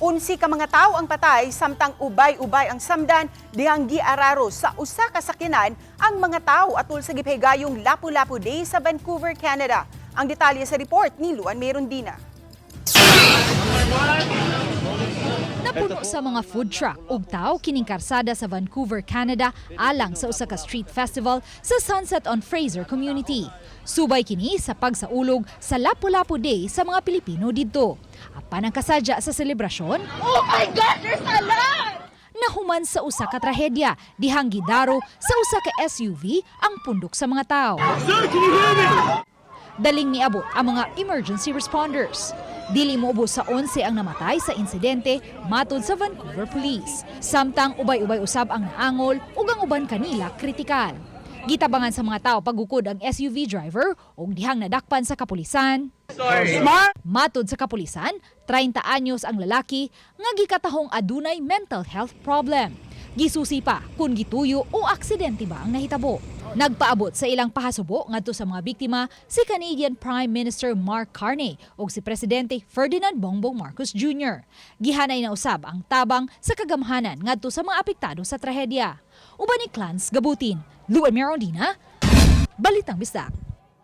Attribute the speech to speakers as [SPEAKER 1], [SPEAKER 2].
[SPEAKER 1] 11 ka mga tawo ang patay samtang ubay-ubay ang samdan dihang giararo sa usa ka sakyanan ang mga tawo atol sa gipahigayong Lapu-Lapu Day sa Vancouver, Canada. Ang detalye sa report ni Luan Merondina.
[SPEAKER 2] Napuno sa mga food truck ug tao kining karsada sa Vancouver, Canada, alang sa usa ka street festival sa Sunset on Fraser community. Subay kini sa pagsaulog sa Lapu-Lapu Day sa mga Pilipino didto. Apan ang kasadya sa selebrasyon,
[SPEAKER 3] Oh my God, there's a lot!
[SPEAKER 2] Nahuman sa usa ka trahedya dihang gidaro sa usa ka SUV ang pundok sa mga tao. Daling niabot ang mga emergency responders. Dili moubos sa 11 ang namatay sa insidente, matod sa Vancouver Police. Samtang ubay-ubay usab ang naangol ug ang uban kanila kritikal. Gitabangan sa mga tao pagukod ang SUV driver ug dihang nadakpan sa kapulisan. Matod sa kapulisan, 30 anyos ang lalaki nga gikatahong adunay mental health problem. Gisusi pa kung gituyo o aksidente ba ang nahitabo. Nagpaabot sa ilang pahasubo ngadto sa mga biktima si Canadian Prime Minister Mark Carney ug si Presidente Ferdinand Bongbong Marcos Jr. Gihanay na usab ang tabang sa kagamhanan ngadto sa mga apektado sa trahedya. Uban ni Clans Gabutin, Luan Merondina, Balitang Bisdak.